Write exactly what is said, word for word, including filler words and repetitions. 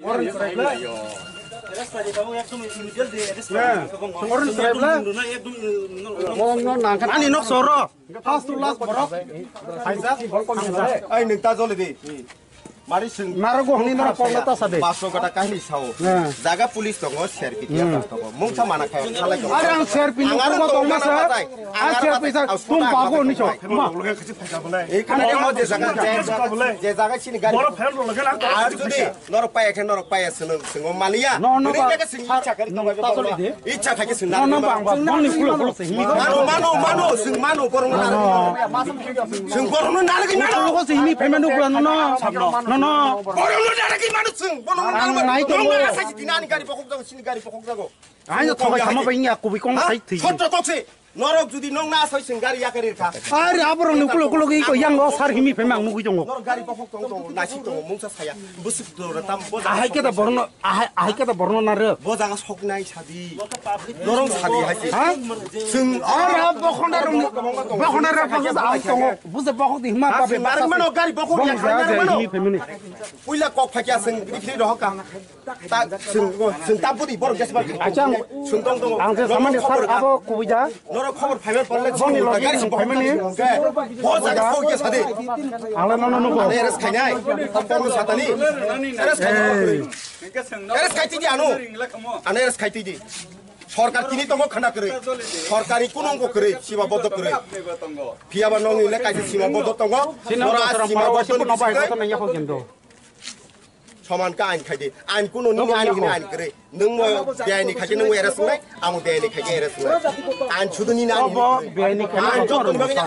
Orange stripe la. Orange stripe la. Ani nok soro. First to last borok. Phaijak. Ai, nwng ta jole di. Mari sing. Naro go hini naro pogla ta sade. Baso gata kahini sao. Jaga police tongo, serpi tiya tongo. Mungsa mana kaya, salai tongo. Are ang serpi ni tongo sa. Ang serpi sa, tum bago ni so. Ma. Ekhane mo je jaga, je jaga sini gari. Ar jodi norok paya khe norok paya swngo, swngo maliya. No, no, ba. Icha khe swngo. No, no, ba, ba. Mani kulo, kulo sing. Mano, mano, mano, sing mano, borok no. Sing borok no nalagi mano. Kulo ko sing ni payment no kulo no. No, no. Borok no nalagi mano sing. Borok no nalagi mano. Nai to. Nong na sa sini ani gari pokok jago, sini gari pokok jago. Ai no thokai sama ba ingya kubi kong sai thwi. Sotto tokse. Norok jodi nong na soi sing gari yakari kha. Ari aborok ni kulo kulo gi ko yang o sar himi phe mang nugui tongo. Norok gari bokhok tong tong nasi tong mungsa saya. Busuk dora tam bo. Ahai khe da borno, ahai, ahai khe da borno na re. Bo jaga sok nai sadi. Norong sadi hai se. Ha? Sing ar ha bokhonda rong. Bokhonda rong bokhok sa ang tongo. Buse bokhok di hima pa be. Mar mano gari bokhok ya khai mar mano. Himi phe mani. Puila kok phakya sing bikri rohok ka. Ta, sing, sing ta budi borok gas bar. Acha, ang, sing tong tong. Ang se samani sar abo kubui da. Norok khobor phaibar porle boni logi gari sing phaimani. Bo jaga kok ya sadi. Ang la nono nugo. Ane res khainai. Tam porno satani. Res khainai. Res khaiti di ano. Ane res khaiti di. Sorkar tini tongo khana kwrwi. Sorkari kunung ko kwrwi, sima bodo kwrwi. Phiya ba nongni le kaisa sima bodo tongo. Sino nora sima bodo ni bisingo. Soman ka ain khaidi. Ain kuno nini ain hini ain kre. Nung mo biyai ni khaidi nung era sunai. Amo biyai ni khaidi era sunai. Ain sudu nini ain. Obo biyai ni khaidi. Ain jotoni bagini